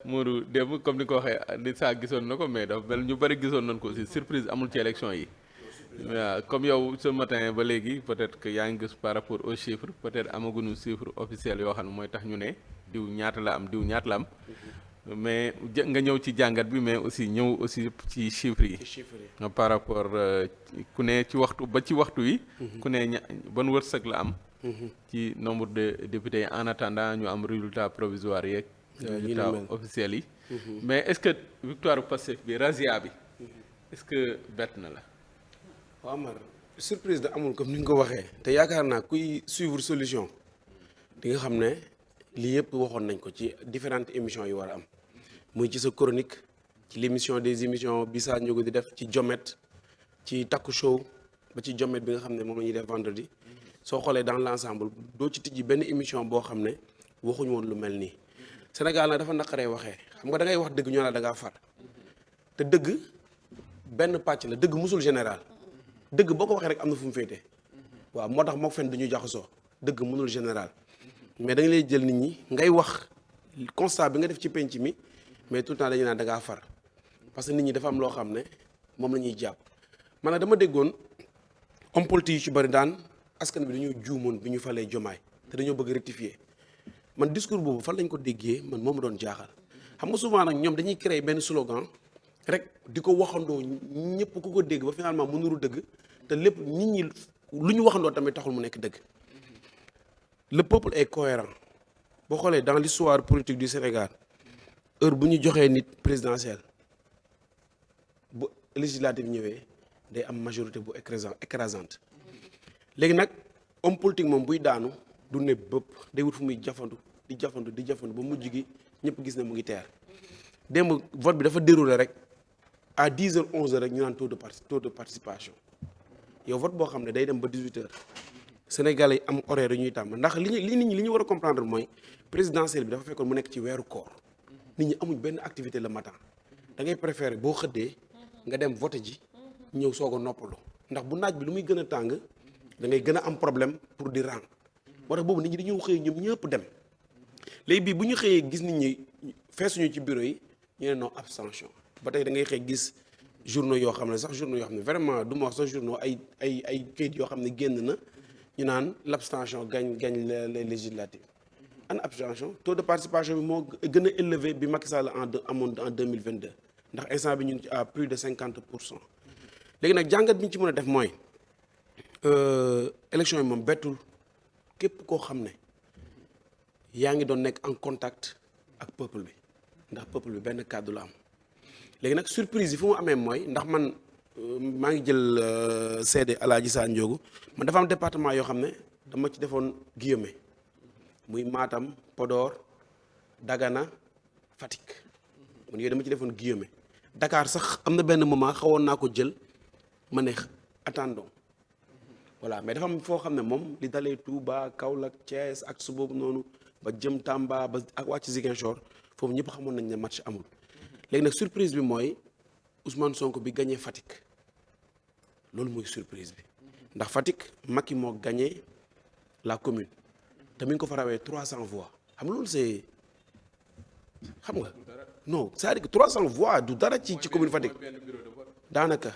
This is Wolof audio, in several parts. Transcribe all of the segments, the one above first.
Modou démb comme ni ko waxee ni saa gisoon na ko mais dafa mel ñu bëri gisoon nañ ko aussi surprise amul ci élection yi. waaw comme yow ce matin ba léegi peut-être que yaa ngi gis par rapport aux chiffres peut-être amaguñu chiffre officiel yoo xam ne mooy tax ñu ne diw ñaata la am diw ñaata la am. mais nga ñëw ci jàngat bi mais aussi ñëw aussi ci chiffres yi. par rapport ku ne ci waxtu ba ci waxtu yi. ku ne ban wërsëg la am. ci nombre de députés en attendant ñu am résultat provisoire yeeg. résultat officiel yi. mais est-ce que victoire Pastef bi razzia bi. est-ce que bett na la. waaw Amar surprise da amul comme ni nga ko waxee te yaakaar naa kuy suivre solution di nga xam ne lii yëpp waxoon nañ ko ci différentes émissions yu war a am muy ci sa chronique ci l'émission des émissions bi Sa Ndiogou di def ci Jomet ci Takku Show ba ci Jomet bi nga xam ne moom la ñuy def vendredi soo xoolee dans l'ensemble doo ci tijji benn émission boo xam ne waxuñu woon lu mel nii Sénégal nag dafa naqaree waxee xam nga da ngay wax dëgg ñoo la da ngaa far te dëgg benn pàcc la dëgg musul général dëgg boo ko waxee rek am na fu mu féete waaw moo tax moo fen duñu jaxasoo dëgg mënul général mais dañu lay jël nit ñi ngay wax constat bi nga def ci penc mi mais tout le temps dañu naan da ngaa far parce que nit ñi dafa am loo xam ne moom la ñuy jàpp man nag dama déggoon homme politique yu ci bëri daan askan bi dañoo juumoon bi ñu falee Jomaay te dañoo bëgg rectifier man discours boobu fan lañ ko déggee man moo ma doon jaaxal xam nga souvent nag ñoom dañuy créer benn slogan rek di ko waxandoo ñëpp ku ko dégg ba finalement mu nuru dëgg te lépp nit ñi lu ñu waxandoo tamit taxul mu nekk dëgg le peuple est cohérent boo xoolee dans l'histoire politique du Sénégal heure bu ñu joxee nit présidentielle bu législative ñëwee day am majorité bu écrasante léegi nag homme politique moom buy daanu du ne bëpp day wut fu muy jafandu di jafandu ba mujj gi ñëpp gis ne mu ngi teer démb vote bi dafa déroulé rek à 10h 11h rek ñu naan taux de participation yow vote boo xam ne day dem ba 18h Sénégalais yi am horaire yu ñuy tàmm ndax li nit ñi li ñu war a comprendre mooy présidentielle bi dafa fekkoon mu nekk ci weeru koor nit ñi amuñ benn activité le matin da ngay préférer boo xëddee nga dem voter ji ñëw soog a noppalu ndax bu naaj bi lu muy gën a tàng da ngay gën a am problème pour di rang moo tax boobu nit ñi dañoo xëy ñoom ñëpp dem léegi bii bu ñu xëyee gis nit ñi feesuñu ci bureau yi ñu ne non abstention ba tey da ngay xëy gis journaux yoo xam ne sax journaux yoo xam ne vraiment du ma wax sax journaux ay kayit yoo xam ne génn na ñu naan l'abstention gagne les législatives an abstention taux de participation bi moo gën a élevé bi Macky Sall amoon en 2022 ndax instant bi ñun ci à plus de 50%. léegi nag jàngat bi ñu ci mën a def mooy élection yi moom bettul képp koo xam ne yaa ngi doon nekk en contact ak peuple bi ndax peuple bi benn kàddu la am léegi nag surprise yi fu mu amee mooy ndax man maa ngi jël seede Alaaji Sa Ndiogou man dafa am département yoo xam ne dama ci defoon Guillemé muy Matam Podor Dagana Fatick man yooyu dama ci defoon Guillemé Dakar sax am na benn moment xawoon naa ko jël ma ne attendons voilà mais dafa am foo xam ne moom li dalee Touba Kaolack Thiès ak su boobu noonu ba jëm Tamba ba ak wàcc Ziguinchor foofu ñëpp xamoon nañ ne match amul léegi nag surprise bi mooy Ousmane Sonko bi gagné Fatick loolu mooy surprise bi ndax Fatick Macky moo gagné la commune te mi ngi ko fa rawee 300 voix xam nga loolu c'est xam nga non c'est-à-dire que 300 voix du dara ci commune Fatick daanaka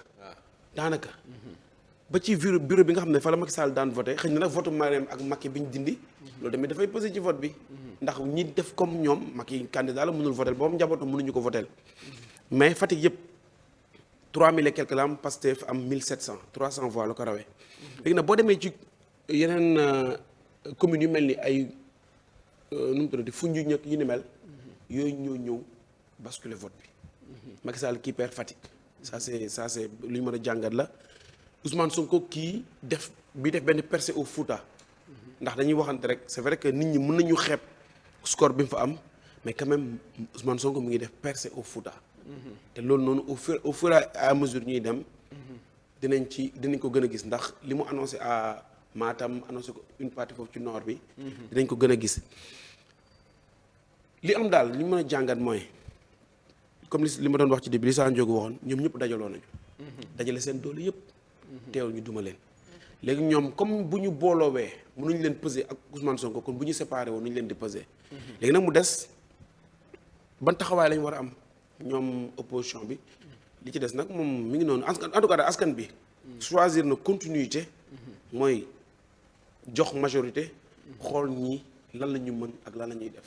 ba ci bureau bi nga xam ne fa la Macky Sall daan voté xëy na nag vote Marème ak Macky bi ñu dindi loolu tamit dafay pesé ci vote bi ndax ñi def comme ñoom Macky candidat la mënul voté boobu njabootam mënuñu ko voté mais Fatick yëpp 3000 et quelque la am Pastef am 1700 300 voix la ko rawee léegi nag boo demee ci yeneen communes yu mel ni ay nu mu tuddati Foundiougne ak yu ni mel yooyu ñoo ñëw basculer vote bi Macky Sall kii perd Fatick ça c'est lu ñu mën a jàngat la Ousmane Sonko kii def benn percée au Fouta ndax dañuy waxante rek c'est vrai que nit ñi mën nañu xeeb score bi mu fa am mais quand même Ousmane Sonko mu ngi def percée au Fouta te loolu noonu au fur et à mesure ñuy dem dinañ ko gën a gis ndax li mu annoncé à Matam annoncé ko une partie foofu ci nord bi dinañ ko gën a gis li am daal li ñu mën a jàngat mooy comme li ma doon wax ci début li Sa Ndiogou waxoon ñoom ñëpp dajaloo nañu dajale seen doole yëpp teewul ñu duma leen léegi ñoom comme bu ñu booloowee mënuñ leen peser ak Ousmane Sonko kon bu ñu séparé woon nu ñu leen di peser léegi nag mu des ban taxawaay lañ war a am ñoom opposition bi li ci des nag moom mi ngi noonu en tout cas daal askan bi choisir na continuité mooy jox majorité xool ñii lan la ñu mën ak lan la ñuy def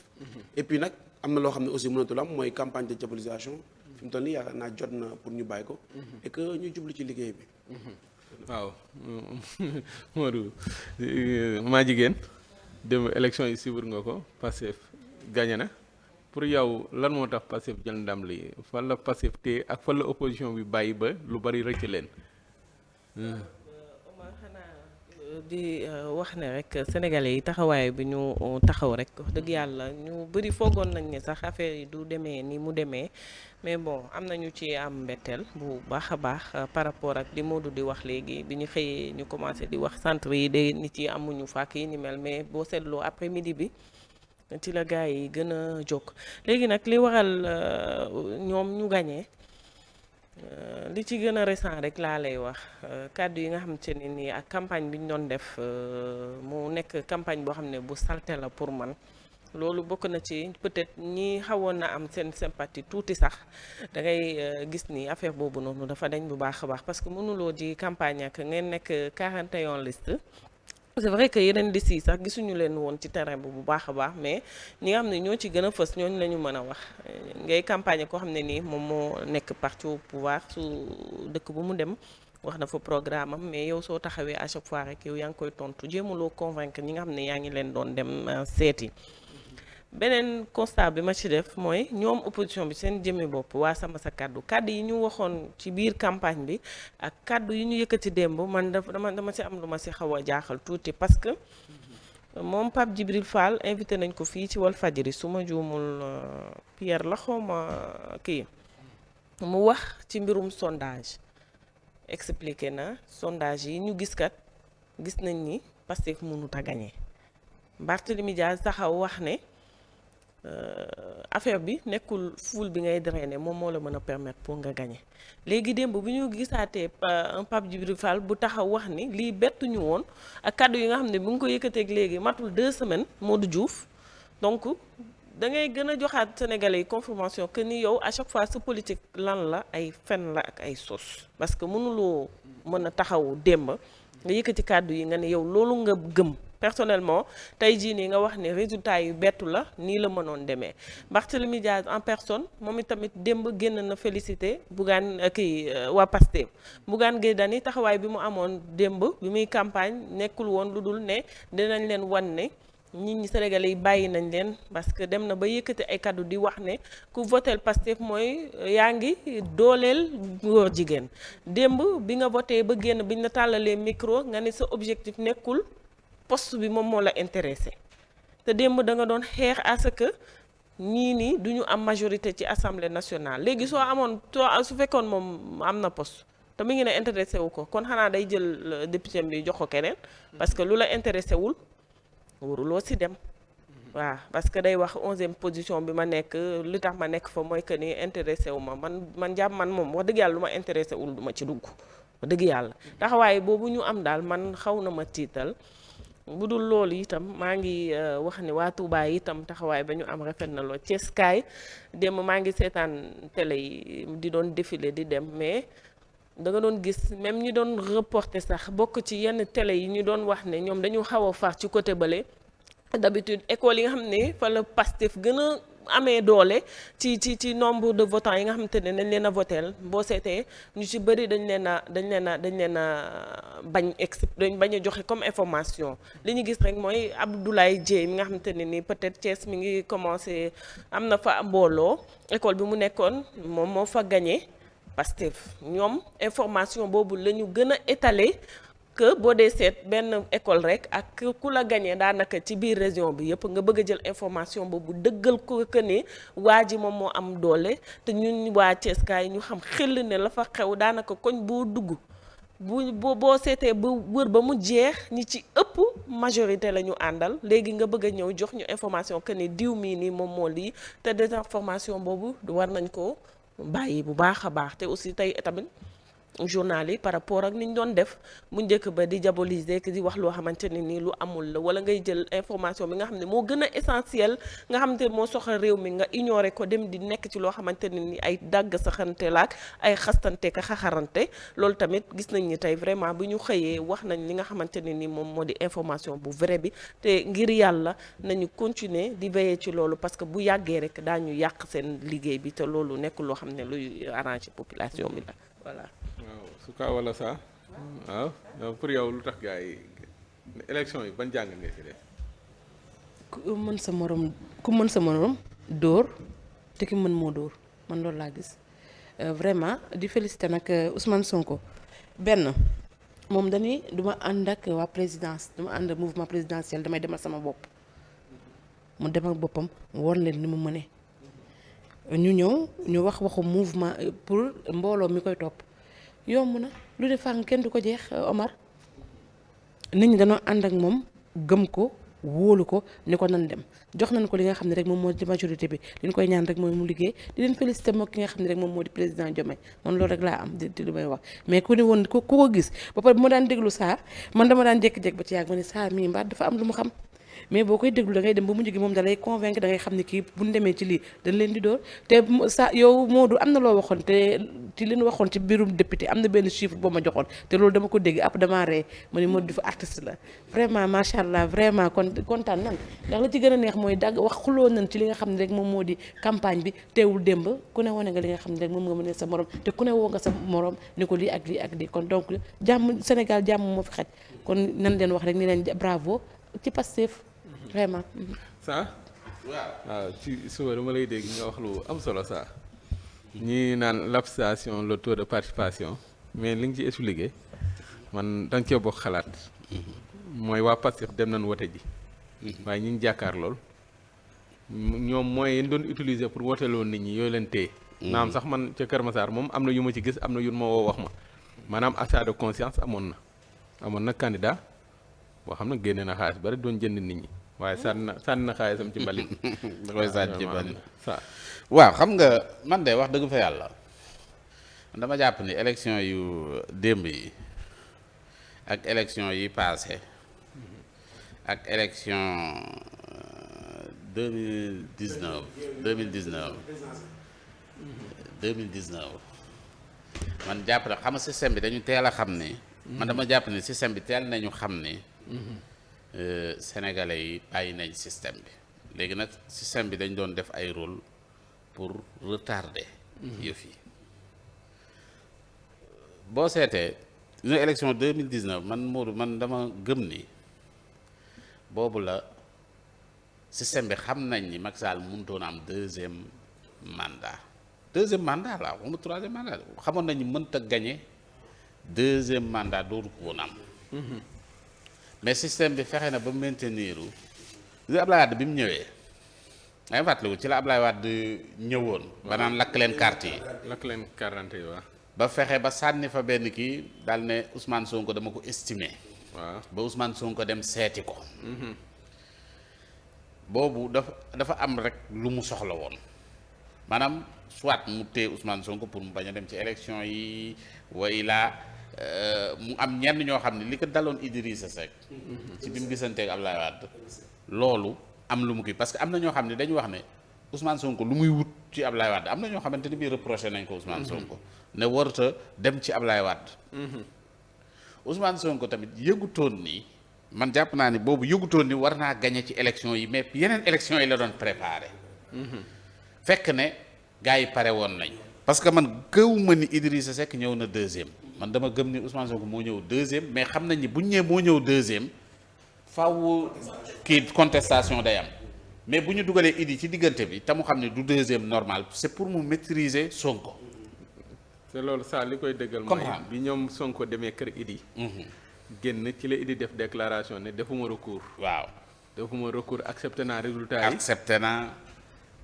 et puis nag am na loo xam ne aussi mënatul am mooy campagne de diabolisation fi mu toll nii yaakaar naa jot na pour ñu bàyyi ko et que ñu jublu ci liggéey bi waaw Modou maa jigéen dem élection yi suivre nga ko Pastef gagné na pour yow lan moo tax Pastef jël ndam li fan la Pastef te ak fan la opposition bi bàyyi ba lu bari rëcc leen. Omar xanaa di wax ne rek sénégalais yi taxawaay bi ñu taxaw rek wax dëgg yàlla ñu bëri foogoon nañ ne sax affaire yi du demee ni mu demee mais bon am nañu ci am mbetteel bu baax a baax par rapport ak li Modou di wax léegi bi ñu xëyee ñu commencé di wax centre yi de nit yi amuñu fàkk yi ni mel mais boo seetloo après midi bi ci la gars yi gën a jóg léegi nag li waral ñoom ñu gañee li ci gën a récent rek laa lay wax kàddu yi nga xamante ne nii ak campagne bi ñu doon def mu nekk campagne boo xam ne bu salte la pour man loolu bokk na ci peut-être ñi xawoon na am seen sympathie tuuti sax da ngay gis ni affaire boobu noonu dafa dañ bu baax a baax parce que mënuloo di campagne ak ngeen nekk 41 liste c'est vrai que yeneen liste yi sax gisuñu leen woon ci terrain bi bu baax a baax mais ñi nga xam ne ñoo ci gën a fës ñooñu la ñu mën a wax ngay campagne koo xam ne nii moom moo nekk parti au pouvoir su dëkk bu mu dem wax na fa programme am mais yow soo taxawee à chaque fois rek yow yaa ngi koy tontu jéemuloo convaincre ñi nga xam ne yaa ngi leen doon dem seeti. beneen constat bi ma ci def mooy ñoom opposition bi seen jëmmi bopp waa sama sa kàddu yi ñu waxoon ci biir campagne bi ak kàddu yi ñu yëkkati démb man dama ci am lu ma ci xaw a jaaxal tuuti parce que moom Pape Djibril Fall invité nañ ko fii ci Walfadjri su ma juumul Pierre la xawma kii mu wax ci mbirum sondage expliqué na sondage yi ñu gis nañ ni Pastef mënut a gagné Barthélémy Dias taxaw wax ne affaire bi nekkul foule bi ngay drainer moom moo la mën a permettre pour nga gagner léegi démb bi ñu gisaatee un Pape Djibril Fall bu taxaw wax ni lii bettuñu woon ak kàddu yi nga xam ne bu nga ko yëkkateeg léegi matul 2 semaines Modou Diouf donc da ngay gën a joxaat Sénégalais yi confirmation que ni yow à chaque fois sa politique lan la ay fen la ak ay sos parce que mënuloo mën a taxaw démb nga yëkkati kàddu yi nga ne yow loolu nga gëm. Personnellement tey jii nii nga wax ne résultat yu bettu la nii la mënoon demee Barthélémy Diaz en personne moom itamit démb génn na félicité Bougane waa Pastef Bougane Gueye Dany taxawaay bi mu amoon démb bi muy campagne nekkul woon lu dul ne dinañ leen wan ne nit ñi Sénégalais yi bàyyi nañ leen parce que dem na ba yëkkati ay kaddu di wax ne ku votel Pastef mooy yaa ngi dooleel góor jigéen démb bi nga voté ba génn biñ la tàllalee micro nga ne sa objectif nekkul poste bi moom moo la intéressé te démb da nga doon xeex à ce que ñii nii du ñu am majorité ci assemblée nationale léegi soo amoon su fekkoon moom am na poste te mu ngi ne intéressé wu ko kon xanaa day jël député bi jox ko keneen parce que lu la intéressé wul waruloo si dem waaw parce que day wax 11e position bi ma nekk li tax ma nekk fa mooy que ni intéressé wu ma man jàpp man moom wax dëgg yàlla lu ma intéressé wul du ma ci dugg wax dëgg yàlla taxawaay boobu ñu am daal man xaw na ma tiital. bu dul loolu itam maa ngi wax ne waa Touba itam taxawaay ba ñu am rafet na lool Thiès kaay démb maa ngi seetaan télé yi di doon défilé di dem mais da nga doon gis même ñi doon reporter sax bokk ci yenn télé yi ñu doon wax ne ñoom dañu xaw a far ci côté bële d'habitude école yi nga xam ne fa la Pastef gën a amee doole ci nombre de votants yi nga xamante ne dañ leen a voteel boo seetee ñu ci bëri dañ leen a bañ a joxe comme information li ñu gis rek mooy Abdoulaye Dieye mi nga xamante ne ni peut-être Thiès mi ngi commencé am na fa mbooloo école bi mu nekkoon moom moo fa gagné Pastef ñoom information boobu la ñu gën a étaler que boo dee seet benn école rek ak ku la gagné daanaka ci biir région bi yëpp nga bëgg a jël information boobu dëggal ko que ne waa ji moom moo am doole te ñun waa Thiès kaay ñu xam xel ne la fa xew daanaka koñ boo dugg boo seetee ba wër ba mu jeex ñi ci ëpp majorité la ñu àndal léegi nga bëgg a ñëw jox ñu information que ne diw mii nii moom moo lii te désinformation boobu war nañ ko bàyyi bu baax a baax te aussi tey tamit journal yi par rapport ak ni ñu doon def bu njëkk ba di diaboliser di wax loo xamante ne nii lu amul la wala ngay jël information bi nga xam ne moo gën a essentiel nga xamante ne moo soxal réew mi nga ignorer ko dem di nekk ci loo xamante ne ni ay dàgg saxante laak ay xastante ka xaxarante loolu tamit gis nañ ni tey vraiment bu ñu xëyee wax nañ li nga xamante ne ni moom moo di information bu vrai bi te ngir yàlla nañu continuer di veiller ci loolu parce que bu yàggee rek daañu yàq seen liggéey bi te loolu nekk loo xam ne luy arranger population bi la voilà. waaw su kaa wala saa waaw pour yow lu tax gars yi élection yi ban jàng nga ci def. ku mën sa morom dóor te ki mën moo dóor man loolu laa gis vraiment di féliciter nag Ousmane Sonko benn moom dañuy duma ànd ak waa présidence duma ànd ak mouvement présidentiel damay demal sama bopp mu demal boppam woon leen ni mu mëne ñu ñëw ñu waxu mouvement pour mbooloo mi koy topp yomb na lu de fàng kenn du ko jeex Omar nit ñi dañoo ànd ak moom gëm ko wóolu ko ni ko nan dem jox nañ ko li nga xam ne rek moom moo di majorité bi li ñu koy ñaan rek mooy mu liggéey di leen félicité moo ki nga xam ne rek moom moo di président Diomaye man loolu rek laa am di lu may wax mais ku ne woon ku ko gis ba pare bu ma daan déglu Sarr man dama daan jékki-jékki ba ci yàgg ma ne Sarr mii mbaa dafa am lu mu xam mais boo koy déglu da ngay dem ba mujj gi moom da lay convaincre da ngay xam ne kii bu ñu demee ci lii dañ leen di door te sa yow Modou am na loo waxoon te ci li ñu waxoon ci biirum député am na benn chiffre boo ma joxoon te loolu dama ko dégg après dama ree ma ne Modou dafa artiste la vraiment macha allah vraiment kontaan nan ndax la ci gën a neex mooy dagg wax xuloo nañ ci li nga xam ne rek moom moo di campagne bi teewul démb ku ne wane nga li nga xam ne rek moom nga mën a sa morom te ku ne woo nga sa morom ni ko lii ak lii ak lii kon donc jàmm Sénégal jàmm moo fi xaj kon nan leen wax rek ni leen bravo ci Pastef vraiment. ça waaw ci suba dama lay dégg nga wax lu am solo ça ñi naan l'abstention le taux de participation mais li nga ci expliqué man da nga cee bokk xalaat mooy waa Pastef dem nañ wote ji waaye ñi ngi jàkkaar lool ñoom mooy yéen doon utiliser pour woteloo nit ñi yooyu leen téye naam sax man ca Kër Massar moom am na yu ma ci gis am na yu ma woo wax ma maanaam achat de conscience amoon na candidat boo xam ne génne na xaalis bari doon jënd nit ñi waaye sànni na xaalisam ci mbalit da koy sànni ci mbalit ça waaw xam nga man de wax dëgg fa yàlla dama jàpp ni élection yu démb yi ak élection yi passé ak élection 2019 man jàpp na xam nga système bi dañu teel a xam ne man dama jàpp ni système bi teel nañu xam ne sénégalais yi bàyyi nañ système bi léegi nag système bi dañ doon def ay rôle pour retarder yëf yi boo seetee ñu élection 2019 man dama gëm ni boobu la système bi xam nañ ni Macky Sall mënutoon am deuxième mandat la waxuma troisième mandat xamoon nañu mënta gagner deuxième mandat dootu ko woon am mais système bi fexe na ba maintenir li Ablaye Wade bi mu ñëwee ay fàttaliku ci la Ablaye Wade ñëwoon ba naan lakk leen carte yi waaw ba fexe ba sànni fa benn kii daal ne Ousmane Sonko dama ko estimer waaw ba Ousmane Sonko dem seeti ko boobu dafa am rek lu mu soxla woon maanaam soit mu téye Ousmane Sonko pour mu bañ a dem ci élection yi way laa mu am ñenn ñoo xam ne li ko daloon Idrissa Seck ci bi mu gisanteeg Ablaye Wade loolu am lu mu kii parce que am na ñoo xam ne dañu wax ne Ousmane Sonko lu muy wut ci Ablaye Wade am na ñoo xamante ni bii reproché nañ ko Ousmane Sonko ne warta dem ci Ablaye Wade Ousmane Sonko tamit yëgutoon ni man jàpp naa ni boobu yëgutoon ni war naa gagné ci élection yi mais yeneen élection yi la doon préparé fekk ne gars yi pare woon nañ parce que man gëwuma ni Idrissa Seck ñëw na deuxième man dama gëm ni Ousmane Sonko moo ñëw deuxième mais xam nañ ni bu ñu ñëwee moo ñëw deuxième faaw kii contestation day am mais bu ñu dugalee Idi ci diggante bi te mu xam ne du deuxième normal c'est pour mu maîtriser Sonko. te loolu saa li koy dëggal mooy bi ñoom Sonko demee kër Idi génn ci la Idi def déclaration ne defuma recours waaw defuma recours accepté naa résultat yi accepté naa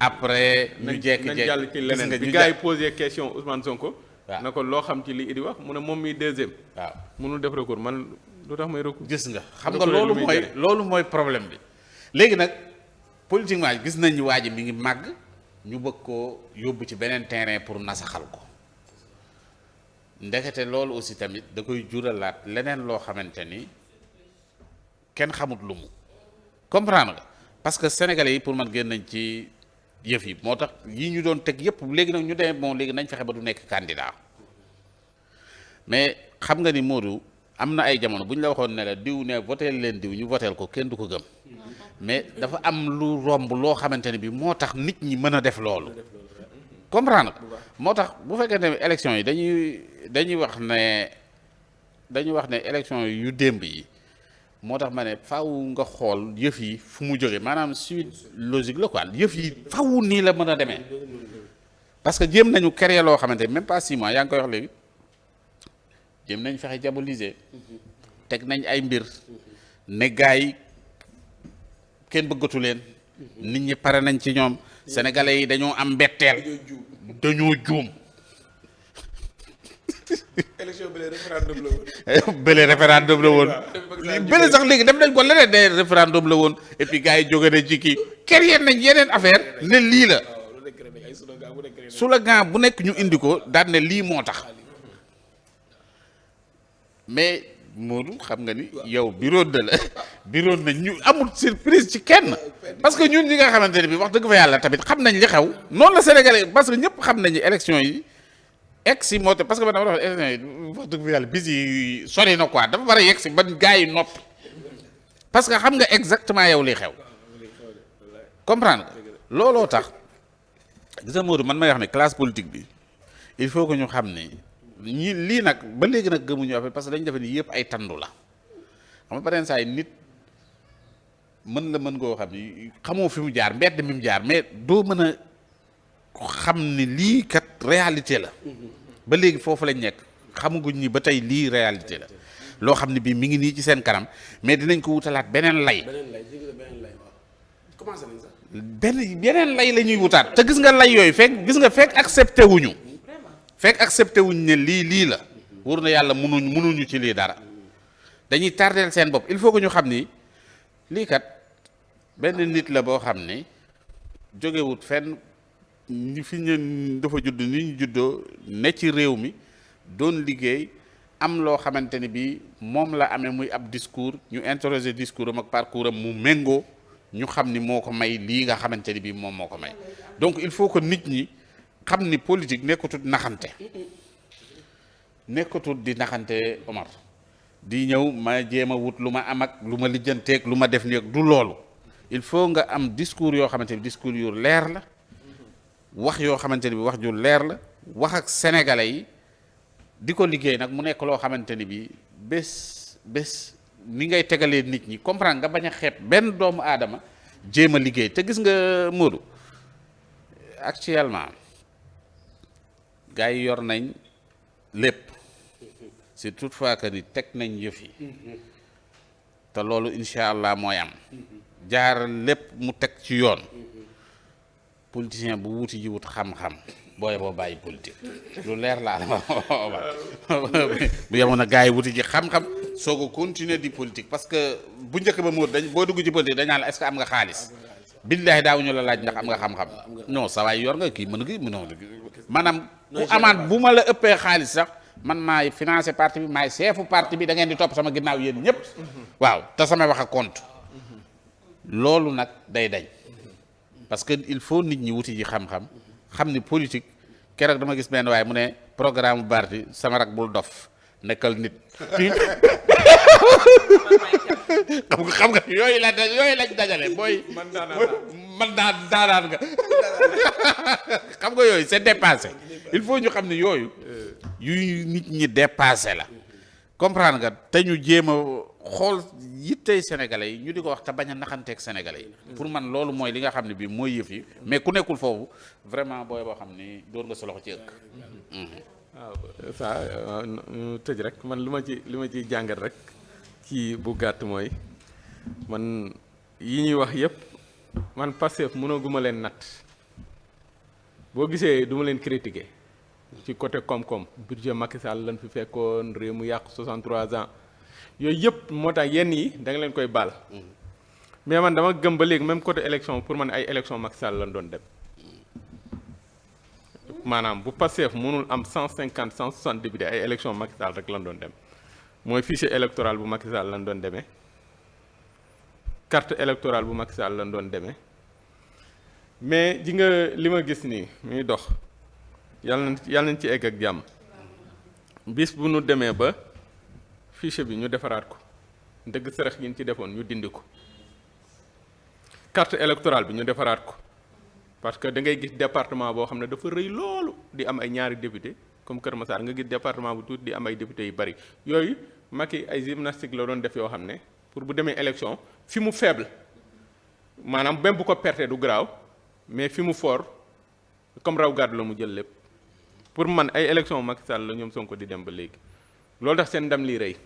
après ñu jékki-jékki nañ jàll ci leneen bi gars yi posé question Ousmane Sonko na ko loo xam ci li Idi wax mu ne moom mi deuxième waaw mënul def recours man lu tax may recours gis nga xam nga loolu mooy problème bi léegi nag politiquement gis nañ ni waa ji mi ngi màgg ñu bëgg koo yóbbu ci beneen terrain pour nasaxal ko ndekete loolu aussi tamit da koy juralaat leneen loo xamante ni kenn xamut lu mu comprendre nga parce que sénégalais yi pour man génn nañ ci yëf yi moo tax yi ñu doon teg yëpp léegi nag ñu demee bon léegi nañ fexe ba du nekk candidat mais xam nga ni Modou am na ay jamono bu ñu la waxoon ne la diw ne voteel leen diw ñu voteel ko kenn du ko gëm mais dafa am lu romb loo xamante ne bi moo tax nit ñi mën a def loolu comprendre moo tax bu fekkee ne élection yi dañuy wax ne élection yu démb yi moo tax ma ne faaw nga xool yëf yi fu mu jógee maanaam suite logique la quoi yëf yi faaw nii la mën a demee parce que jéem nañu créer loo xamante même pas 6 mois yaa ngi koy wax léegi jéem nañ fexe diaboliser teg nañ ay mbir ne gars yi kenn bëggatu leen nit ñi pare nañ ci ñoom sénégalais yi dañoo am mbetteel dañoo juum. élection bële référendum la woon. bële référendum la woon. bële sax léegi def nañ ko leneen de référendum la woon et puis gars yi jóge nañ ci kii créer nañ yeneen affaire ne lii la slogan bu nekk ñu indi ko daan ne lii moo tax mais Modou xam nga ni yow bureau de la bureau na ñu amul surprise ci kenn parce que ñun ñi nga xamante ne bi wax dëgg fa yàlla tamit xam nañ li xew noonu la Sénégalais parce que ñëpp xam nañu élection yi egg si moo tax parce que man dama wax élection yi wax dëgg fa yàlla bis yi sori na quoi dafa war a yegg si ba gars yi noppi parce que xam nga exactement yow li xew comprendre nga looloo tax gis nga Modou man may wax ne classe politique bi il faut que ñu xam ne ñi lii nag ba léegi nag gëmuñu affaire parce que dañu defe ni yëpp ay tandu la xam nga pareen saa yi nit mën koo xam ni xamoo fi mu jaar mbedd mi mu jaar mais doo mën a xam ni lii kat réalité la ba léegi foofu lañ nekk xamaguñ ni ba tey lii réalité la loo xam ne bii mi ngi nii ci seen kanam mais dinañ ko wutalaat beneen lay commencé nañ sax. beneen lay la ñuy wutaat te gis nga lay yooyu fekk accepté wuñu fekk accepté wuñ ne lii la wóor na yàlla mënuñu ci lii dara dañuy tardeel seen bopp il faut que ñu xam ni lii kat benn nit la boo xam ni jógewut fenn ñi fi ñu dafa judd ni ñu juddoo ne ci réew mi doon liggéey am loo xamante ni bi moom la amee muy ab discours ñu interroger discours am ak parcours am mu méngoo ñu xam ni moo ko may lii nga xamante ni bi moom moo ko may donc il faut que nit ñi xam ni politique nekkatul di naxante Omar di ñëw ma jéem a wut lu ma am ak lu ma lijjanteeg lu ma def nii ak du loolu il faut nga am discours yoo xamante ni discours yu leer la wax yoo xamante ni bi wax ju leer la wax ak sénégalais yi di ko liggéey nag mu nekk loo xamante ni bi bés ni ngay tegalee nit ñi comprendre nga bañ a xeeb benn doomu aadama jéem a liggéey te gis nga Modou actuellement gars yi yor nañ lépp c'est toutefois que ni teg nañ yëf yi te loolu incha allah mooy am jaar lépp mu teg ci yoon politicien bu wuti ji wut xam-xam booye boo bàyyi politique lu leer laa la bu yemoon na gars yi wuti ji xam-xam soog a continuer di politique parce que bu njëkk ba moo boo dugg ci politique dañ naan la est-ce que am nga xaalis billaahi daawuñu la laaj ndax am nga xam-xam non sa waay yor nga kii mën nga mënoo maanaam ku amaat bu ma la ëppee xaalis sax man maay financé parti bi maay seefu parti bi da ngeen di topp sama ginnaaw yéen ñëpp waaw te sama wax a compte loolu nag day dañ parce que il faut nit ñi wuti ji xam-xam xam ni politique keroog dama gis benn waaye mu ne programme bu parti sama rak bul dof nekkal nit xam nga yooyu lañ dajale booy man daanaan nga xam nga yooyu c'est dépassé il faut ñu xam ne yooyu yu nit ñi dépassé la comprendre nga te ñu jéem a xool yittey sénégalais yi ñu di ko wax te bañ a naxanteeg sénégalais yi pour man loolu mooy li nga xam ne bii mooy yëf yi mais ku nekkul foofu vraiment booy boo xam ni dóor nga sa loxo ci ëkk waaw ça ñu tëj rek man li ma ciy jàngat rek ci bu gàtt mooy man yi ñuy wax yëpp man Pastef mënaguma leen natt boo gisee du ma leen critiquer ci côté koom-koom budget Macky Sall lan fi fekkoon réew mu yàqu 63 ans yooyu yëpp moo tax yenn yi da nga leen koy baal mais man dama gëm ba léegi même côté élection pour man ay élection Macky Sall lan doon dem maanaam bu Pastef mënul am 150 160 députés ay élection Macky Sall rek lan doon dem mooy fichier électoral bu Macky Sall lan doon demee carte électorale bu Macky Sall lan doon demee mais ji nga li ma gis nii muy dox yàlla nañ ci egg ak jàmm bis bu nu demee ba fichier bi ñu defaraat ko dëgg sërëx yi ñu ci defoon ñu dindi ko carte électorale bi ñu defaraat ko parce que da ngay gis département boo xam ne dafa rëy loolu di am ay ñaari député comme Kër Massar nga gis département bu tuuti di am ay députés yu bari yooyu Macky ay gymnastique la doon def yoo xam ne pour bu demee élection fi mu faible maanaam même bu ko perte du garaaw mais fi mu fort comme raw gàddu la mu jël lépp pour man ay élection Macky Sall la ñoom Sonko di dem ba léegi loolu tax seen ndam lii rëy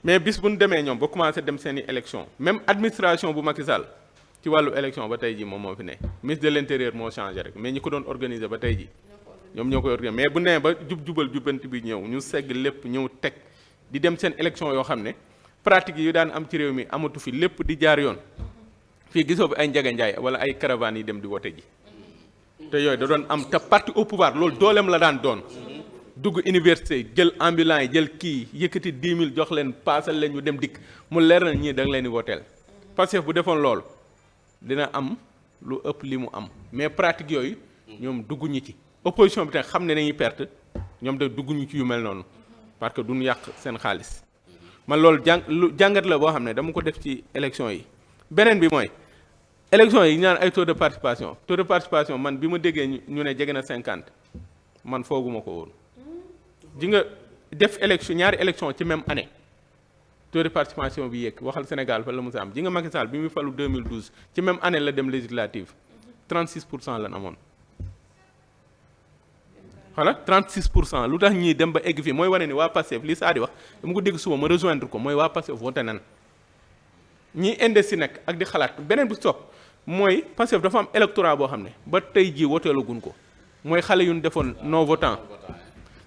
mais bis bu ñu demee ñoom ba commencé dem seeni élection même administration bu Macky Sall ci wàllu élection ba tey ji moom moo fi ne ministre de l'intérieur moo changé rek mais ñi ko doon organiser ba tey ji ñoom ñoo koy organiser mais bu nee ba jubal jubbanti bi ñëw ñu segg lépp ñëw teg di dem seen élection yoo xam ne pratique yi daan am ci réew mi amatu fi lépp di jaar yoon fii gisoo bi ay Ndiaga Ndiaye wala ay caravanes yi dem di wote ji te yooyu da doon am te parti au pouvoir loolu dooleem la daan doon dugg université jël ambulants yi jël kii yëkkati 10 000 jox leen paasal leen ñu dem dikk mu leer na ñii da nga leen di woteel Pastef bu defoon loolu dina am lu ëpp li mu am mais pratique yooyu ñoom dugguñu ci opposition bi tamit xam ne nañuy perte ñoom de dugguñu ci yu mel noonu parce que duñu yàq seen xaalis man loolu jàngat la boo xam ne dama ko def ci élection yi beneen bi mooy élection yi ñaan ay taux de participation man bi ma déggee ñu ne jege na 50 man fooguma ko woon ji nga def élection ñaari élection ci même année taux de participation bi yéeg waxal Sénégal fa la mu sa am ji nga Macky Sall bi muy falu 2012 ci même année la dem législative 36% lan amoon voilà 36% lu tax ñii dem ba egg fii mooy wane ni waa Pastef li saa di wax dama ko dégg suba ma rejoindre ko mooy waa Pastef voté nan ñii indesi nag ak di xalaat beneen bu topp mooy Pastef dafa am électorat boo xam ne ba tey jii voteelaguñ ko mooy xale yu ñu defoon non votant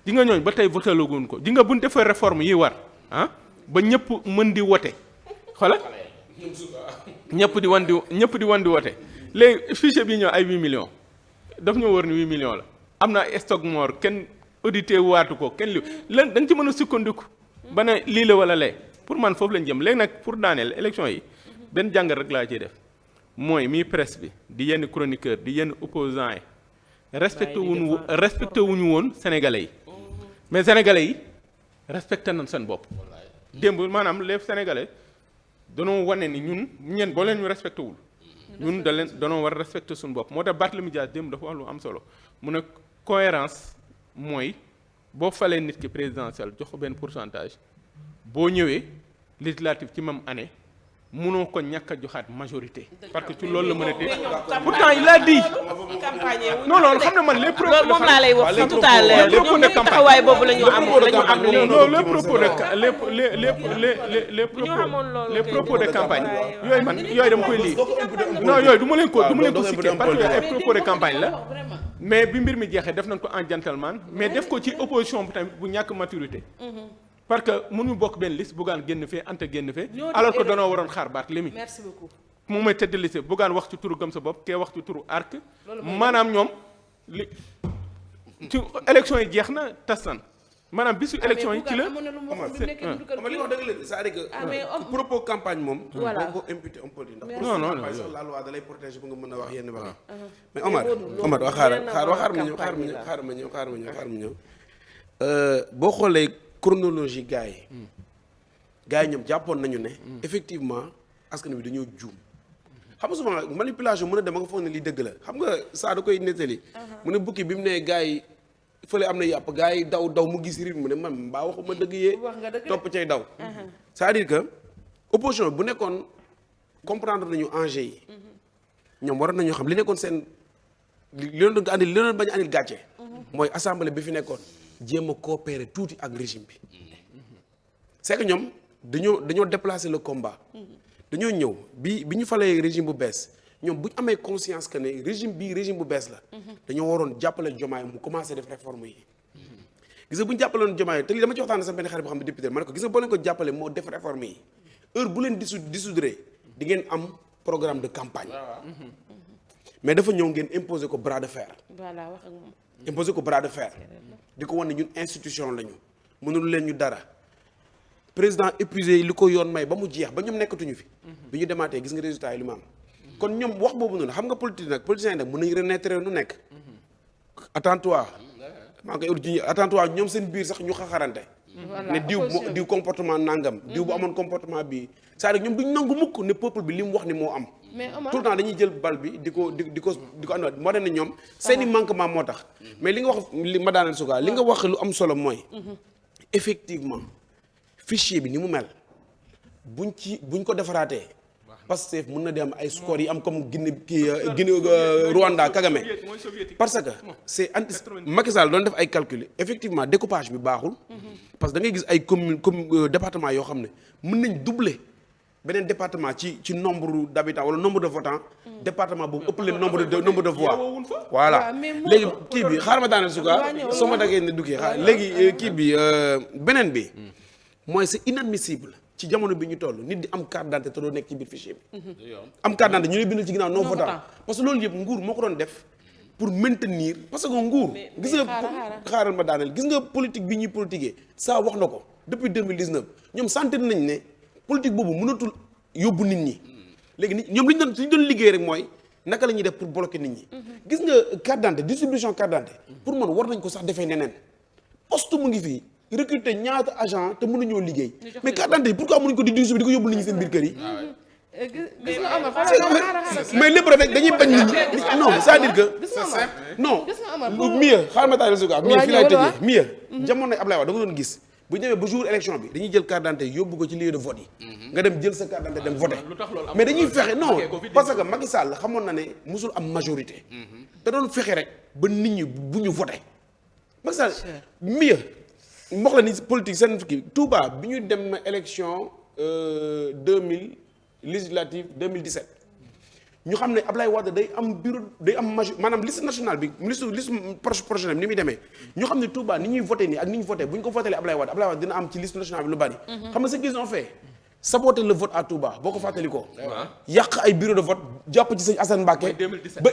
ji nga ñooñ ba tey voteelaguñ ko ji nga buñ defee réforme yi war ah ba ñëpp mën di wote xoola ñëpp di wan di wote léegi fichier bi ñëw ay 8 millions daf ñoo wër ni 8 millions la am na stock mort kenn audité waatu ko kenn li lan da nga ci mën a sukkandiku ba ne lii la wala lee pour man foofu lañ jëm léegi nag pour daaneel élection yi benn jàngat rek laa ciy def mooy mi presse bi di yenn chroniqueur di yenn opposants yi respecté wuñu woon sénégalais yi mais sénégalais yi respecté nañ seen bopp démb maanaam les sénégalais danoo wane ni ñun boo leen ñu respecté wul ñun danoo war a respecté suñu bopp moo tax Barthélémy Dias démb dafa wax lu am solo mu ne cohérence mooy boo falee nit ki présidentielle jox ko benn pourcentage boo ñëwee législative ci même année mënoo ko ñàkk a joxaat majorité parce que ci loolu la mën a dégg pourtant il a dit non loolu xam ne man les propos loolu moom laa lay wax tout à l'heure ñoom ñëpp taxawaay boobu la ñu am léegi non les propos de les propos de campagne yooyu man yooyu dama koy lii non yooyu du ma leen ko citer parce que ay propos de campagne la mais bi mbir mi jeexee def nañ ko en gentleman mais def ko ci opposition bi tamit bu ñàkk maturité parce que mënuñu bokk benn liste Bougane génn fee Anta génn fee alors que danoo waroon xaar Barthélémy merci beaucoup mu may tëdd liste Bougane wax ci turu gëm sa bopp kee wax ci turu arc maanaam ñoom li ci élection yi jeex na tas nan maanaam bisu élection yi ci la li wax dëgg la c'est-à-dire que propos campagne moom boo ko imputé un peu ndax non la loi da lay protéger ba nga mën a wax yenn wax mais Omar wax xaar ma ñëw boo xoolee chronologie gars yi ñoom jàppoon nañu ne effectivement askan bi dañoo juum xam nga souvent manipulation mën a dem nga foog ne lii dëgg la xam nga saa da koy nettali mu ne bukki bi mu ne gars yi fële am na yàpp gars yi daw mu gis rythme mu ne man mbaa waxuma dëgg yee topp cay daw c'est-à-dire que opposition bu nekkoon comprendre nañu enjeu yi ñoom waroon nañoo xam li nekkoon seen li leen doon andil li leen bañ a andil gàcce mooy assemblée bi fi nekkoon jéem a coopérer tuuti ak régime bi c'est que ñoom dañoo déplacer le combat dañoo ñëw bi ñu falee régime bu bees ñoom bu ñu amee conscience que ne régime bu bees la dañoo waroon jàppale Diomaye mu commencé def réforme yi gis nga bu ñu jàppaloon Diomaye te lii dama ci waxtaan sax benn xarit boo xam ne député ma ne ko gis nga boo leen ko jàppale moo def réforme yi heure bu leen dissoudre di ngeen am programme de campagne mais dafa ñëw ngeen imposer ko bras de fer. voilà wax ak moom. imposer ko bras de fer. di ko wan ne ñun institution lañu mënul leen ñu dara président épuisé li ko yoon may ba mu jeex ba ñoom nekkatuñu fi. bi ñu demaatee gis nga résultat yi li mu am. kon ñoom wax boobu noonu xam nga politique nag politiciens yi nag mën nañu renaître nu nekk. attends-toi maa ngi koy ut attends-toi ñoom seen biir sax ñu xaxarante. ne diw comportement nangam. diw bu amoon comportement bii c'est-à-dire ñoom duñ nangu mukk ne peuple bi li mu wax ni moo am. mais Omar tout le temps dañuy jël bal bi di ko andiwaat moo tax ne ñoom seeni manquement moo tax. mais li nga wax li ma daaneel sukaa li nga wax lu am solo mooy. effectivement fichier bi ni mu mel buñ ko defaraatee. Pastef mën na di am ay score yi am comme Guinée Rwanda Kagame parce que c'est Macky Sall doon def ay calcul effectivement découpage bi baaxul parce que da ngay gis ay commune département yoo xam ne mën nañ doubler beneen département ci nombre d'habitants wala nombre de votants département boobu ëpp leen nombre de voix voilà léegi kii bi xaaral ma daaneel suka soo ma daggee ne duggee léegi kii bi beneen bi mooy c'est inadmissible ci jamono bi ñu toll nit di am carte d'identité te doo nekk ci biir fichier bi. am carte d'identité ñu lay bind ci ginnaaw non votant parce que loolu yëpp nguur moo ko doon def pour maintenir parce que nguur. gis nga xaaral ma daaneel gis nga politique bi ñuy politiquer ça wax na ko depuis 2019 ñoom sentir nañ ne politique boobu mënatul yóbbu nit ñi. léegi nit ñoom li ñu doon liggéey rek mooy naka la ñuy def pour bloquer nit ñi. gis nga carte d'identité distribution carte d'identité pour man war nañ ko sax defee neneen poste mu ngi fii. recruter ñaata agent te mënuñoo liggéey mais carte d'identité pourquoi mënuñ ko di distribuer di ko yóbbu nit ñi seen biir kër yi. gis nga Omar mais lépp rek dañuy bañ nit ñi non c'est-à-dire que. non mieux xaaral ma taal résultat mieux fii laay tëjee mieux. jamonoy Ablaye Wade da nga doon gis bu ñu demee ba jour élection bi dañuy jël carte d'identité yóbbu ko ci lieu de vote yi. nga dem jël sa carte d'identité dem voter mais dañuy fexe non parce que Macky Sall xamoon na ne musul am majorité. te doon fexe rek ba nit ñi bu ñu voter Macky Sall mieux. mboq la ni politique seen kii Touba bi ñu dem élection 2000 législative 2017 ñu xam ne Ablaye Wade day am bureau day am maanaam liste nationale bi liste prochaine bi ni muy demee ñu xam ne Touba ni ñuy voté nii ak ni ñu voté bu ñu ko voté Ablaye Wade dina am ci liste nationale bi lu bari. xam nga ce qu'ils ont fait saboter le vote à Touba boo ko fàttali ko. yàq ay bureau de vote jàpp ci sëñ Assane Mbacké. ba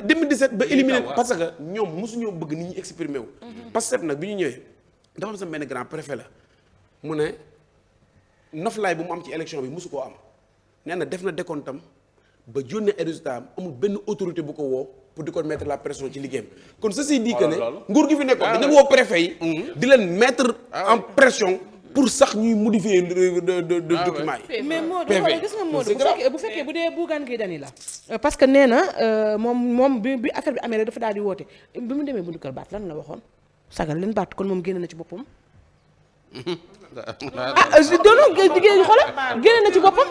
2017 ba éliminé parce que ñoom mosuñoo bëgg nit ñi exprimer wu. parce que nag bi ñu ñëwee. dafa am sama benn grand préfet la mu ne noflaay bu mu am ci élection bi mosu koo am nee na def na décompte am ba jónnee ay résultat am amul benn autorité bu ko woo pour di ko mettre la pression ci liggéeyam kon ceci dit que ne nguur gi fi nekkoon dañu woo préfet yi di leen mettre en pression pour sax ñuy modifier de document yi. mais Modou gis nga Modou bu fekkee bu dee Bougane Gueye Dany la parce que nee na moom bi affaire bi amee rek dafa daal di woote bi mu demee buntu kër baat lan la waxoon sagal leen baat kon moom génne na ci boppam. doon jigéen xoolal génne na ci boppam.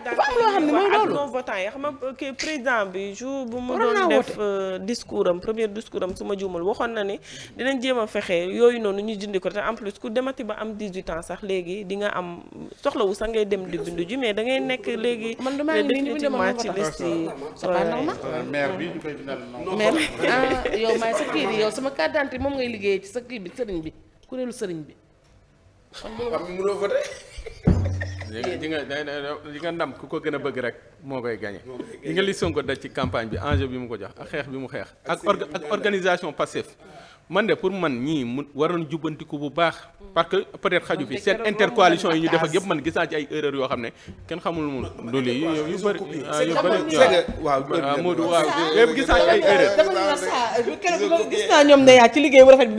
dafa am loo xam ne mooy loolu non votant yi xam nga président bi jour bu mu doon def discours am premier discours am su ma juumul waxoon na ni dinañ jéem a fexe yooyu noonu ñu dindi ko te en plus ku demati ba am 18 ans sax léegi di nga am soxlawu sax ngay dem di bindu ji mais da ngay nekk léegi. man damaa ngi nii ñu bind ma ci liste yi. c'est pas normal. maire bi ñu koy bindal non. maire yow maay sa kii bi yow sama carte d'identité moom ngay liggéeyee ci sa kii bi sëriñ bi kuréelu sëriñ bi. xam nga mënoo voté. di nga ndam ku ko gën a bëgg rek moo koy gagné. di nga li Sonko daj ci campagne bi enjeu bi mu ko jox ak xeex bi mu xeex. ak organisation Pastef man de pour man ñii mu waroon jubbantiku bu baax. parce que peut-être xaju fi seen intercoalition yi ñu def ak yëpp man gis naa ci ay erreurs yoo xam ne kenn xamul mu du lii yu bëri. waaw Modou waaw yëpp gis naa ci ay erreurs. gis naa ñoom ne yaa ci liggéey bu rafet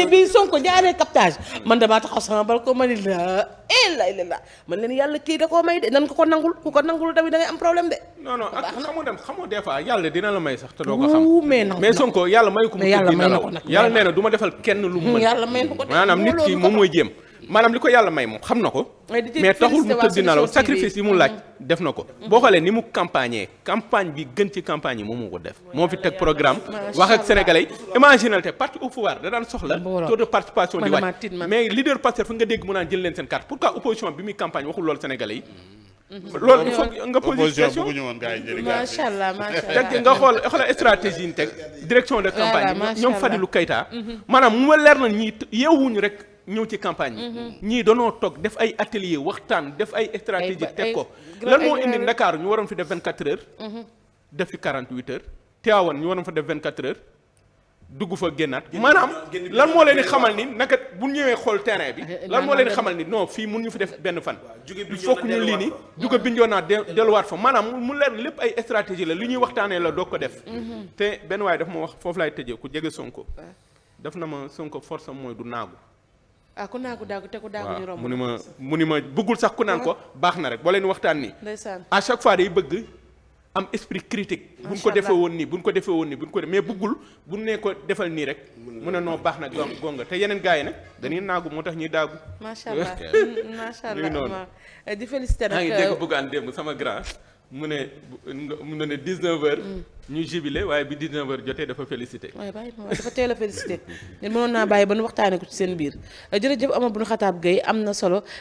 bi Sonko jaaree captage man damaa taxaw sama balcon ma ni la la man leen yàlla kii da koo may de nan ko nangul ku ko nangul tamit da ngay am problème de. non ak xamoo des fois yàlla dina la may sax te doo ko xam. mais Sonko yàlla may ko mu yàlla may na ko nag yàlla nee na du ma defal kenn lu mu mën. yàlla may na ko maanaam nit ki moom mooy jéem maanaam li ko yàlla may moom xam na ko. mais taxul mu tëdd nalaw sacrifice yi mu laaj def na ko. boo xoolee ni mu campagne bi gën ci campagne yi moom moo ko def. moo fi teg programme wax ak sénégalais yi imaginal te parti au pouvoir da daan soxla taux de participation di wàcc mais leader Pastef fu nga dégg mu naan jël leen seen carte pourquoi opposition bi muy campagne waxul loolu sénégalais yi. loolu il faut nga poser question macha allah nga xool stratégie yi ñu teg direction de campagne ñoom Fadilou Keita maanaam mu ma leer na ñii yeewuñu rek ñëw ci campagne yi ñii danoo toog def ay atelier waxtaan def ay stratégie teg ko lan moo indi Ndakaaru ñu waroon fi def 24 heures def fi 48 heures Tivaouane ñu waroon fa def 24 heures dugg fa génnaat maanaam lan moo leen di xamal ni naka bu ñëwee xool terrain bi lan moo leen di xamal ni non fii mun ñu fi def benn fan il faut que ñu lii ni jóge Bignona delluwaat fa maanaam mu leer lépp ay stratégie la li ñuy waxtaanee la doog ko def te benn waaye daf ma wax foofu laay tëjee ku jege Sonko daf na ma Sonko force am mooy du naagu ku naagu daagu te ku daagu ñu romb mu ni ma bëggul sax ku naan ko baax na rek boo leen waxtaan nii à chaque fois day bëgg am esprit critique buñ ko defee woon nii buñ ko defee woon nii buñ ko def mais bëggul bu ne ko defal nii rek mu ne noo baax na gonga te yeneen gars yi nag dañuy naagu moo tax ñuy daagu macha allah macha allah di félicité nag maa ngi dégg buggaan démb sama grand mu ne 19h ñu jubilé waaye bi 19h jotee dafa félicité waaye bàyyi ma dafa teel a félicité ñun mënoon naa bàyyi ba nu waxtaanee ko ci seen biir jërëjëf Omar Bun Khatab Gueye am na solo